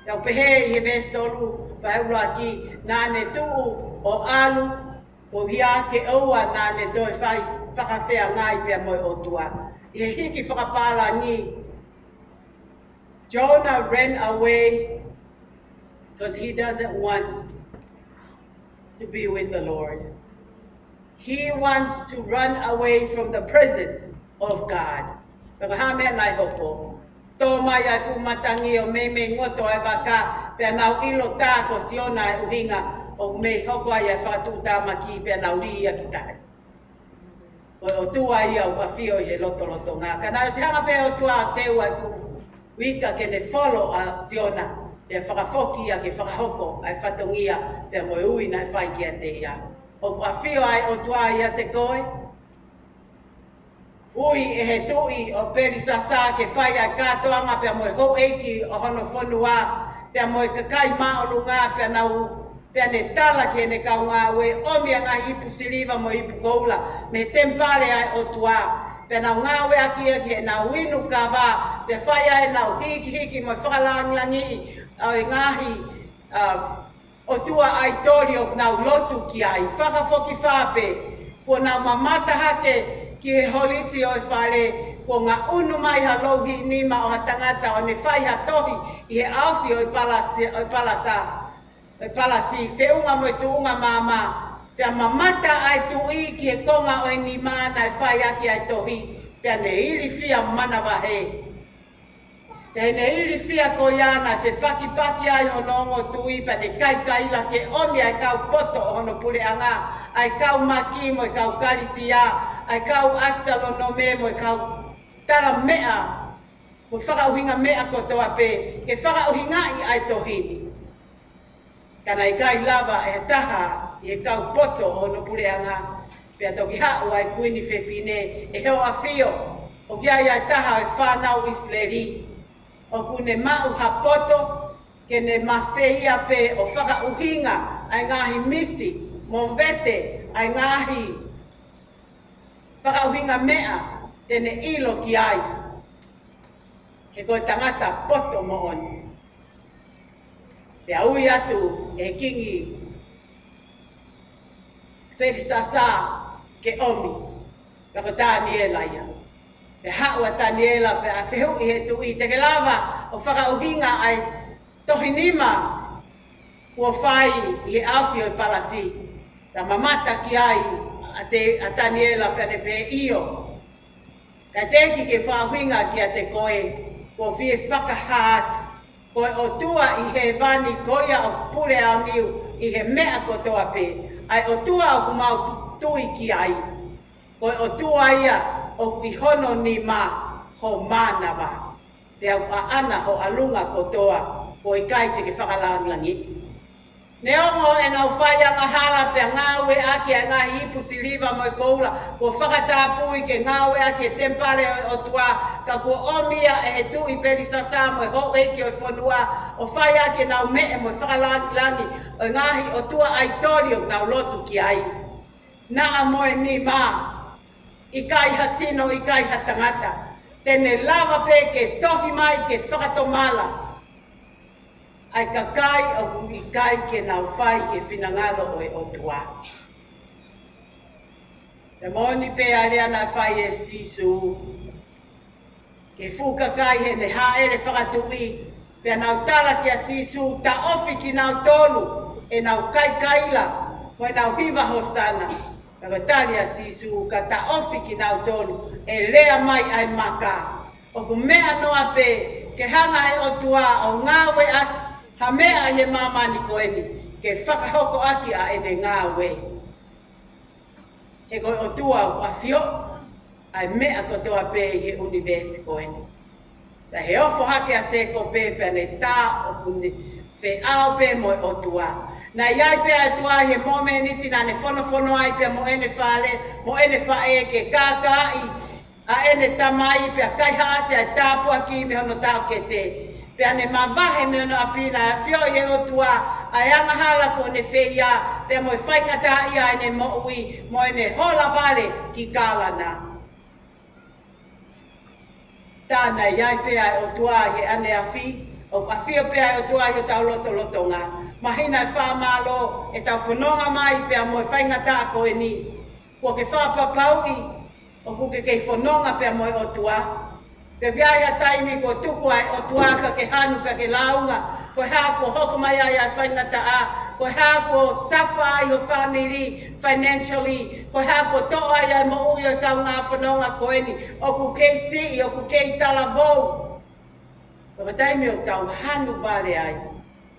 Pea ʻoku pehē ʻi he veesi tolu, vahe ʻuluaki, naʻa ne tuʻu ʻo ʻalu, ko ia ke ʻoua naʻa ne toe fai fakafeangai pea mo e ʻOtua. ʻI he hiki fakapālangi, Jonah ran away because he doesn't want to be with the Lord. He wants to run away from the presence of God. Pea ko e hā e meʻa naʻe hoko? Tō mai ʻa e fuʻu matangi ʻo meimei ngoto ʻa e vaka, pea nau ʻilo tā ko Siona e ʻuhinga ʻoku mei hoko ai ʻa e fakatuʻutāmaki, pea nau lī ia ki tahi. Ko e ʻOtua ia ʻoku ʻafio ʻi he lotolotonga. Ka naʻe ʻosi hanga pē ʻe he ʻOtua ʻo teu ʻa e fuʻu ika ke ne folo ʻa Siona, pea fakafoki ia ke fakahoko ʻa e fatongia, pea mo e ui naʻe fai kiate ia. ʻOku ʻafio ʻa e ʻOtua ʻiate koe? Ui ʻe he tuʻi ʻo Pelisasa ke fai ʻa e kātoanga pea mo e houʻeiki ʻo hono fonua, pea mo e kakai māʻolunga, pea nau, pea ne tala ki heʻene kau ngāue, ʻomi ʻa e ngaahi ipu siliva mo e ipu koula mei he temipale ʻa e ʻOtua, pea nau ngāueʻaki ia ki heʻenau inu kava, pea fai ʻa ʻenau hikihiki mo e fakalāngilangiʻi ʻo e ngaahi, ā, ʻotua ʻaitoli ʻoku nau lotu ki ai. Fakafokifā pē, kuo nau mamata hake ki he holisi ʻo e fale, kuo ngaʻunu mai ha louhiʻi nima ʻo ha tangata ʻo ne fai ha tohi ʻi he ʻaofi ʻo e palasi, ʻo e palasa, ʻo e palasi, feʻunga mo e tuʻunga maama. Pea mamata ʻa e tuʻi ki he konga ʻo e nima naʻe fai ʻaki ʻa e tohi, pea ne ilifia manavahē. Pea ʻi heʻene ilifia ko ia naʻe fepakipaki ai hono ongo tui, pea ne kaikaila ke ʻomi ʻa e kau poto ʻo hono puleʻanga, ʻa e kau maki mo e kau Kalitia, ʻa e kau ʻasitalonome mo e kau talameʻa, mo e fakaʻuhinga meʻa kotoa pē, ke fakaʻuhingaʻi ʻa e tohi ni. Ka naʻe ʻikai lava ʻe ha taha ʻi he kau poto ʻo hono puleʻanga, pea toki haʻu ʻa e kuini fefine ʻi hono ʻafio, ʻoku ʻi ai ʻa e taha ʻo e fānau ʻIsileli. ʻOku ne maʻu ha poto ke ne mafeia pē ʻo fakaʻuhinga ʻa e ngaahi misi, mo vete ʻa e ngaahi fakaʻuhinga meʻa te ne ʻilo ki ai, he ko e tangata poto moʻoni. Pea ui atu ʻe he kingi Pelisasa ke ʻomi, pea ko Taniela ia. Pea haʻu ʻa Taniela pea fehuʻi ʻe he tuʻi, te ke lava ʻo fakaʻuhinga ʻa e tohi nima kuo fai ʻi he ʻaofi ʻo e palasi? Pea mamata ki ai ʻa Te-, ʻa Taniela pea ne pehē, ʻIo. Ka teʻeki ke fakaʻuhinga kiate koe, kuo fie fakahā atu. Ko e ʻOtua ʻi hēvani ko ia ʻoku pule aoniu ʻi he meʻa kotoa pē. ʻA e ʻOtua ʻoku mau tui ki ai. Ko e ʻOtua ia ʻoku ʻi hono nima ho mānava. Pea ʻoku ʻaʻana ho ʻalunga kotoa, ʻoku ʻikai te ke fakalāngilangiʻi. Neongo ʻenau fai angahala pea ngāueʻaki ʻa e ngaahi ipu siliva mo e koula kuo fakatapui ke ngāueʻaki he temipale ʻo e ʻOtua, ka kuo ʻomi ia ʻe he tuʻi Pelisasa mo e houʻeiki ʻo e fonua ʻo fai ʻaki ʻenau meʻe mo e fakalāngilangi ʻo e ngaahi ʻotua ʻaitoli ʻoku nau lotu ki ai. Naʻa mo e nima, ʻikai ha sino, ʻikai ha tangata te ne lava pē ke tohi mai ke fakatomala ʻa e kakai ʻoku ʻikai ke nau fai ki he finangalo ʻo e ʻOtua. Pea moʻoni pē ʻa e lea naʻe fai ʻe Sīsū ki he fuʻu kakai heʻene hāʻele fakatuʻi, pea nau tala kia Sīsū, taʻofi kinautolu ʻenau kaikaila mo ʻenau hiva Hosana. Pea ko e tali ʻa Sīsū, ka taʻofi kinautolu ʻe lea mai ʻa e maka. ʻOku meʻa noa pē ke hanga he ʻOtua ʻo ngāueʻaki ha meʻa ʻi he māmani ko eni ke fakahoko ʻaki ʻa ʻene ngāue. He ko e ʻOtua ʻoku ʻafioʻi ʻa e meʻa kotoa pē ʻi he ʻunivēsi ko eni. Naʻe ofo hake ʻa Sēkope pea ne tā ʻoku ne feʻao pē mo e ʻOtua. Naʻe ʻi ai pē ʻa e ʻOtua ʻi he momeniti naʻa ne fonofono ai pea mo ʻene fale, mo ʻene faʻē ke kākaaʻi ʻa ʻene tamai pea kaihaʻasi ʻa e tāpuaki mei hono taʻokete. Pea ne mavahe mei hono ʻapi. Naʻe ʻafioʻi he ʻOtua ʻa e angahala kuo ne feia, pea mo e faingataʻaʻia ʻene moʻui, mo ʻene hola vale ki Kalana. Tā naʻe ʻi ai pē ʻa e ʻOtua ʻi he ʻaneafi, ʻoku ʻafio pē ʻa e ʻOtua ʻi hotau lotolotonga. Māhina ʻe fā mālō ʻetau fononga mai pea mo e faingataʻa ko eni. Kuo ke fakapapauʻi ʻoku ke kei fononga pea mo e ʻOtua? Pe ʻoku ʻi ai ha taimi kuo tuku ʻa e ʻOtua ka ke hanu pea ke lāunga, ko e hā kuo hoko mai ai ʻa e faingataʻa, ko e hā kuo suffer ai ho family financially, ko e hā kuo toʻo ai ʻa e moʻui ʻo e kaungā fononga ko eni, ʻoku kei siʻi, ʻoku kei talavou. Ko e taimi ʻoku tau hanu vale ai,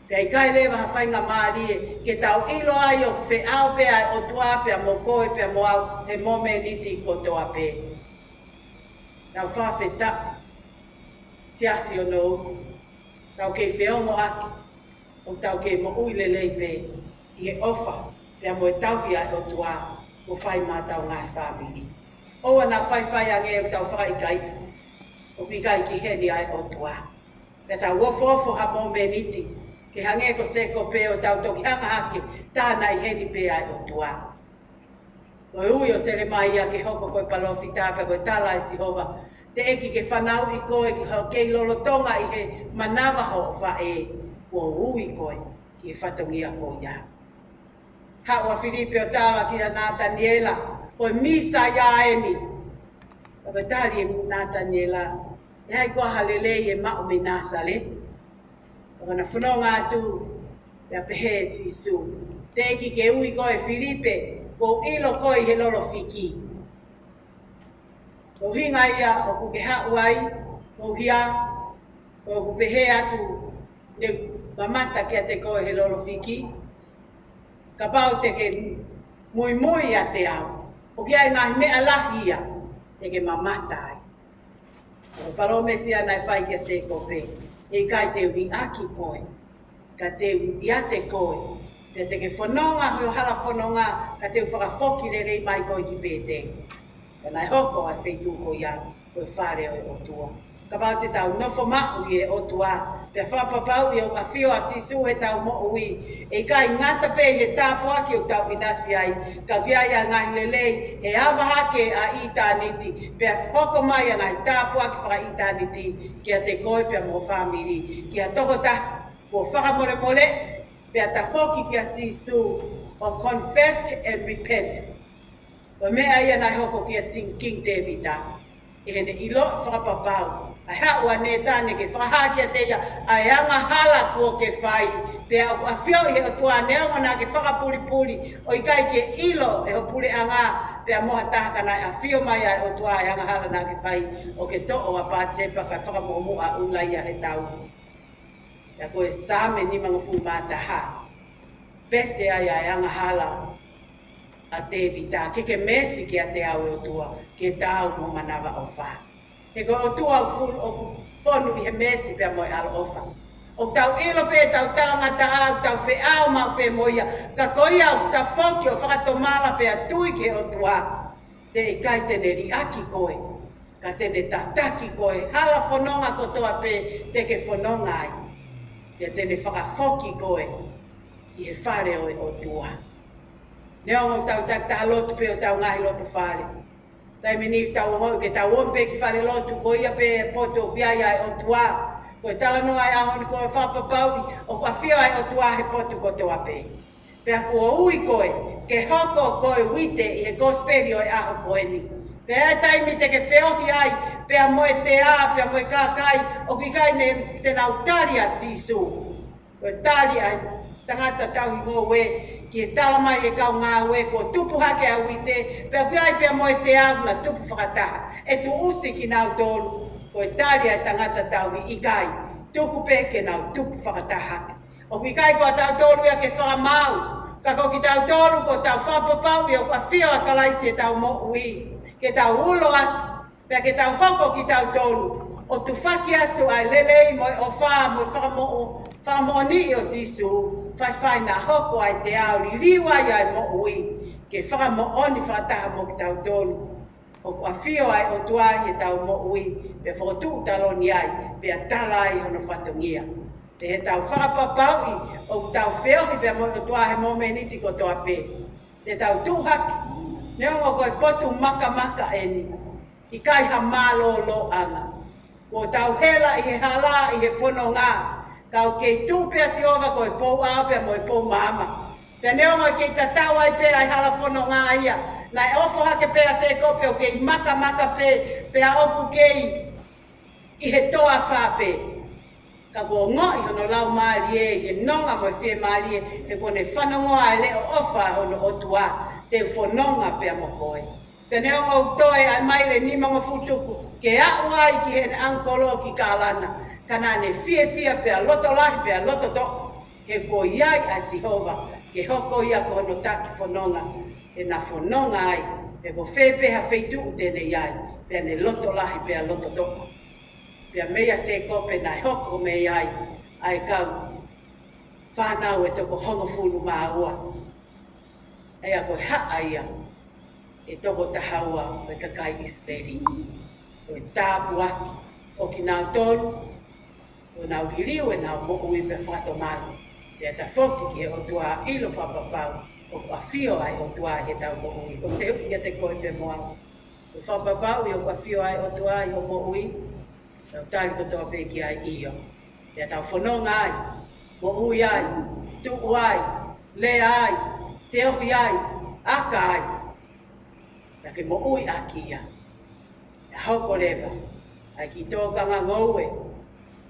pea ʻikai leva ha faingamālie ke tau ʻilo ai ʻoku feʻao pē ʻa e ʻOtua pea mo koe pea mo au he momeniti kotoa pē. Tau fakafetaʻi, siasi ʻo Nouti, tau kei feongoʻaki, ʻoku tau kei moʻui lelei pē ʻi he ʻofa pea mo e tauhi ʻa e ʻOtua kuo fai maʻa hotau ngaahi fāmili. ʻOua naʻa faifai ange ʻoku tau fakaʻikaiʻi ʻoku ʻikai ke ʻi heni ʻa e ʻOtua. Pea tau ofoofo ha momeniti ke hangē ko Sēkope ʻo tau toki hanga hake, tā naʻe ʻi heni pē ʻa e ʻOtua. Ko e ui ʻo Selemaia ke hoko ko e palōfita pea ko e tala ʻe Sihova, teʻeki ke fanauʻi koe ki hoʻo kei lolotonga ʻi he manava hoʻo faʻē, kuo u ui koe ki he fatongia ko ia. Haʻu ʻa Filipe ʻo tala kia Nataniela, ko e Mīsaia eni. Pea ko e tali ʻe Nataniela, ʻe ʻi ai koā ha lelei ʻe maʻu mei Nāsaleti? Pea ko ʻena fononga atu, pea pehē ʻe Sīsū, teʻeki ke ui koe Filipe, kuo u ʻilo koe ʻi he lolo fiki. Ko e ʻuhinga ia ʻoku ke haʻu ai, ko e ʻuhinga ʻoku pehē atu, ne u mamata kiate koe he lolo fiki. Kapau te ke muimui ʻiate au, ʻoku ʻi ai e ngaahi meʻa lahi ia te ke mamata ai. Ko e palōmesi ia naʻe fai kia Sēkope, ʻe ʻikai te u liʻaki koe, ka te u ʻiate koe. Pea te ke fononga hoʻo hala fononga, ka te u fakafoki lelei mai koe ki Pēteli. Pea naʻe hoko ʻa e feituʻu ko ia ko e fale ʻo e ʻOtua. Kapau te tau nofo maʻu ʻi he ʻOtua, pea fakapapauʻi ʻoku ʻafio ʻa Sīsū heʻetau moʻui, ʻe ʻikai ngata pē he tāpuaki ʻoku tau ʻinasi ai, ka ʻoku ʻi ai ʻa e ngaahi lelei he ava hake ʻa ʻitāniti, pea hoko mai ʻa e ngaahi tāpuaki fakaʻitāniti kiate koe pea mo ho fāmili, ki ha tokotaha kuo fakamolemole pea tafoki kia Sīsū, ʻo confess and repent. Ko e meʻa ia naʻe hoko kia Ting-, King Tēvita. ʻI heʻene ʻilo fakapapau ʻa e haʻu ʻa Nētane ke fakahā kiate ia ʻa e angahala kuo ke fai. Pea ʻoku ʻafioʻi he ʻOtua neongo naʻa ke fakapulipuli ʻo ʻikai ke ʻilo ʻe ho puleʻanga pea mo ha taha, ka naʻe ʻafio mai ʻa e ʻOtua ʻa e angahala naʻa ke fai, ʻo ke toʻo ʻa Patisepa kae fakamuʻomuʻa ʻa ʻUlaia he tau. Pea ko e Saame nimangofulu mā taha, vete ai ʻa e angahala ʻa Tēvita, ke ke meesi kiate au ʻe ʻOtua, ke taau mo ho manavaʻofa. He ko e ʻOtua ʻoku fonu, ʻoku fonu ʻi he meesi pea mo e ʻaloʻofa. ʻOku tau ʻilo pē ʻetau talangataʻa, ʻoku tau feʻao maʻu pē mo ia, ka ko ia ʻoku tafoki ʻo fakatomala pea tui ki he ʻOtua, teʻeki ai te ne liʻaki koe, ka te ne tataki koe, hala fononga kotoa pē te ke fononga ai, pea te ne fakafoki koe ki he fale ʻo e ʻOtua. Neongo ʻoku tau takitaha lotu pē ʻi hotau ngaahi loto fale, taimi ni ʻoku tau ongoʻi ke tau omi pē ki fale lotu, ko ia pē potu ʻoku ʻi ai ʻa e ʻOtua. Ko e talanoa ʻa e ʻaho ni, ko e fakapapauʻi ʻoku ʻafio ʻa e ʻOtua he potu kotoa pē. Pea kuo ui koe ke hoko ko e uite ʻi he kosipeli ʻo e ʻaho ko eni. Pea ʻi he taimi te ke feohi ai pea mo e tea, pea mo e kakai, ʻoku ʻikai te nau tali ʻa Sīsū. Ko e tali ʻa e tangata tauhi ngoue ki he tala mai ʻe he kau ngāue, kuo tupu hake ʻa e uite, pea ʻoku ʻi ai pea mo e tea ʻoku na tupu fakataha. ʻE tuʻusi kinautolu. Ko e tali ʻa e tangata tauhi, ʻikai, tuku pē ke nau tupu fakataha. ʻOku ʻikai ko kitautolu ia ke fakamaau, ka ko kitautolu ʻoku tau fakapapauʻi ʻoku ʻafio ʻa Kalaisi ʻi heʻetau moʻui, ke tau ulo atu, pea ke tau hoko kitautolu ʻo tufaki atu ʻa e lelei mo e ʻofa mo e fakamoʻo, fakamoʻoni ʻo Sīsū, faifai naʻa hoko ʻa e tea ʻo liliu ai ʻa e moʻui, ke fakamoʻoni fakataha mo kitautolu ʻoku ʻafio ʻa e ʻOtua ʻi heʻetau moʻui, pea fokotuʻu taloni ai, pea tala ai hono fatongia. Pea ʻi heʻetau fakapapauʻi ʻoku tau feohi pea mo e ʻOtua he momeniti kotoa pē, te tau tuʻu hake, neongo ko e potu makamaka eni, ʻikai ha mālōlōʻanga. Kuo tau hela ʻi he hala, ʻi he fononga, ka ʻoku kei tuʻu pē ʻa Sihova ko e pou ʻao pea mo e pou maama. Pea neongo ʻe kei tatau ai pē ʻa e hala fononga ia, naʻe ofo hake pē ʻa Sēkope ʻoku kei makamaka pē, pea ʻoku kei ʻi he toafa pē. Ka kuo ongoʻi hono laumālie ʻi he nonga mo e fiemālie, he kuo ne fanongoa ʻa e leʻo ʻofa hono ʻOtua, te u fononga pea mo koe. Pea neongo ʻoku toe ʻa e maile nimangofulu tupu ke aʻu ai ki heʻene ʻangikolo ki Kalana, ka naʻa ne fiefia pea loto lahi pea loto toʻa, he kuo ʻi ai ʻa Sihova ke hoko ia ko hono taki fononga, ke na fononga ai, pea ko fē pē ha feituʻu te ne ʻi ai, pea ne loto lahi pea loto toʻa. Pea meia Sēkope naʻe hoko mei ai ʻa e kau fānau ʻe toko hongofulu mā ua. ʻA ia ko e haʻa ia ʻe toko taha ua ʻo e kakai ʻIsileli. Ko e tāpuaki ʻo kinautolu, ʻo nau liliu ʻenau moʻui pea fakatomala, pea tafoki ki he ʻOtua, ʻilo fakapapau ʻoku ʻafio ʻa e ʻOtua ʻi heʻetau moʻui. ʻOku ou fehuʻi kiate koe pea mo au, ʻoku ke fakapapauʻi ʻoku ʻafio ʻa e ʻOtua ʻi hoʻo moʻui? Tau tali kotoa pē ki ai, ʻio. Pea tau fononga ai, moʻui ai, tuʻu ai, lea ai, feohi ai, ʻaka ai. Pea ke moʻui ʻaki ia. Pea hoko leva ʻa e kiʻi tōkanga ngoue,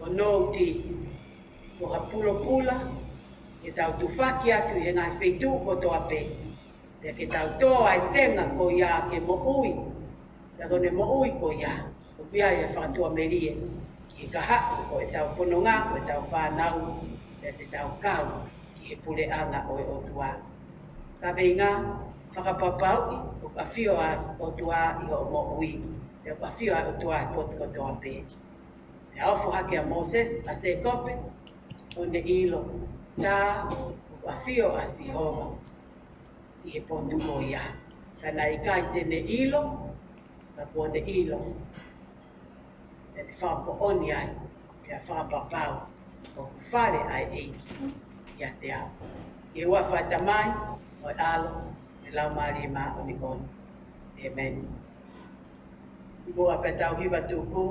ʻo nouti, ko ha pulopula ke tau tufaki atu ʻi he ngaahi feituʻu kotoa pē. Pea ke tau tō ʻa e tenga ko ia ke moʻui. Pea ko ʻene moʻui ko ia, ʻoku ʻi ai ʻa e fakatuʻamelie ki he kahaʻu ʻo ʻetau fononga, ʻo ʻetau fānau, pea te tau kau ki he puleʻanga ʻo e ʻOtua. Kaveinga: fakapapauʻi ʻoku ʻafio ʻa e ʻOtua ʻi hoʻo moʻui, pea ʻoku ʻafio ʻa e ʻOtua he potu kotoa pē. Pea ofo hake ʻa Mōsese, ʻa Sēkope, ʻo ne ʻilo, tā, ʻoku ʻafio ʻa Sihova ʻi he potu ko ia. Ka naʻe ʻikai te ne ʻilo, ka kuo ne ʻilo, pea ne fakamoʻoni ai, pea fakapapau ʻoku fale ʻa e ʻEiki ʻiate au. ʻI he huafa ʻo e Tamai, mo e ʻAlo, mo e Laumālie Māʻoniʻoni. ʻĒmeni. Muʻa pea tau hiva tuku,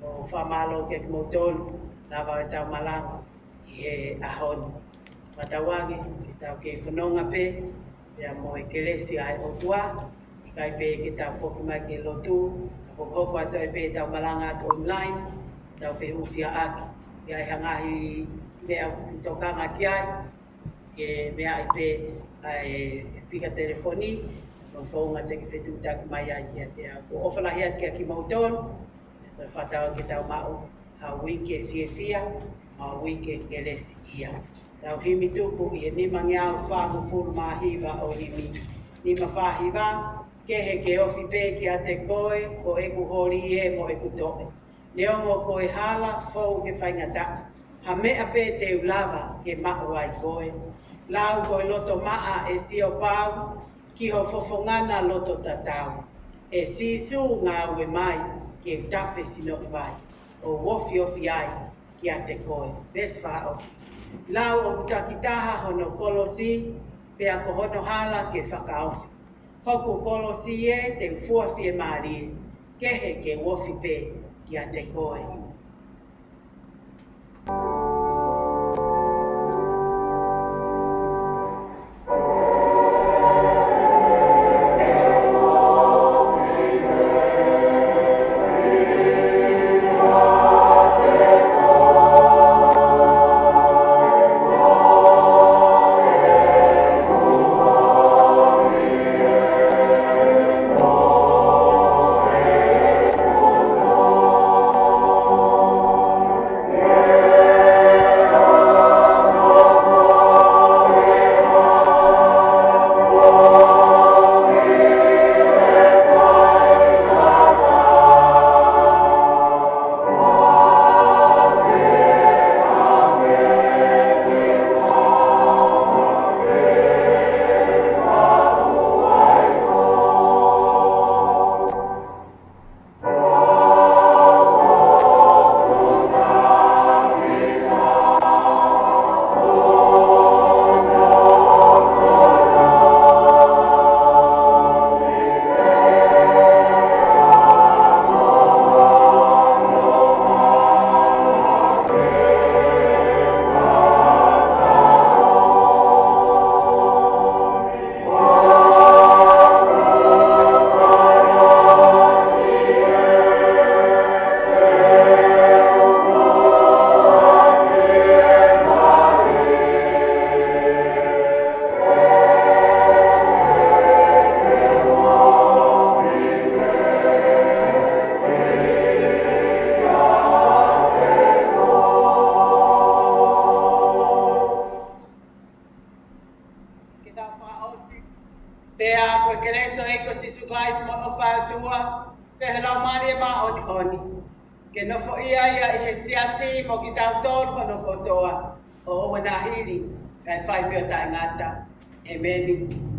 ʻoku ou fakamālō kiate kimoutolu, lava ʻetau malanga ʻi he ʻaho ni. Fakatauange ke tau kei fononga pē, pea mo e kelesi ʻa e ʻOtua, ʻikai pē ke tau foki mai ki he lotu, ka hokohoko atu ai pē ʻetau malanga atu online, tau fehufiaʻaki, ʻi ai ha ngaahi meʻa ʻoku tokanga ki ai, ke meaʻi pē ʻa e fika telefoni, mo e founga te ke fetuʻutaki mai ai kiate au. ʻOku ou ʻofa lahi atu kiate kimoutolu, pea fakatauange ke tau maʻu ha uike fiefia, ha uike kelesiʻia. Tau himi tupu ʻi he nimangeau fāngofulu mā hiva ʻo e himi. Nima fā hiva: Kehe ke ofi pē kiate koe, ko ʻeku holi ē mo ʻeku toʻe. Neongo ko e hala fou he faingataʻa, ha meʻa pē te u lava ke maʻu ai koe. Lau ko e loto maʻa ʻe Siopau, ki ho fofonga na loto tatau. ʻE Sīsū, ngāue mai ke u tafe sinoʻi vai, ʻo u ofiofi ai kiate koe. Veesi fakaʻosi. Lau ʻoku takitaha hono kolosi, pea ko hono hala ke fakaofi. Hoku kolosi ē, te u fua fiemālie, kehe ke u ofi pē kiate koe. Ke tau fakaʻosi. Pea ko e kelesi ʻa e ʻEiki ko Sīsū Kalaisi, mo e ʻofa ʻa e ʻOtua, feohi ʻa e Laumālie Māʻoniʻoni, ke nofoʻia ia ʻi he siasi mo kitautolu hono kotoa, ʻo ʻoua naʻa hili, kae fai pē ʻo taʻengata. ʻEmeni.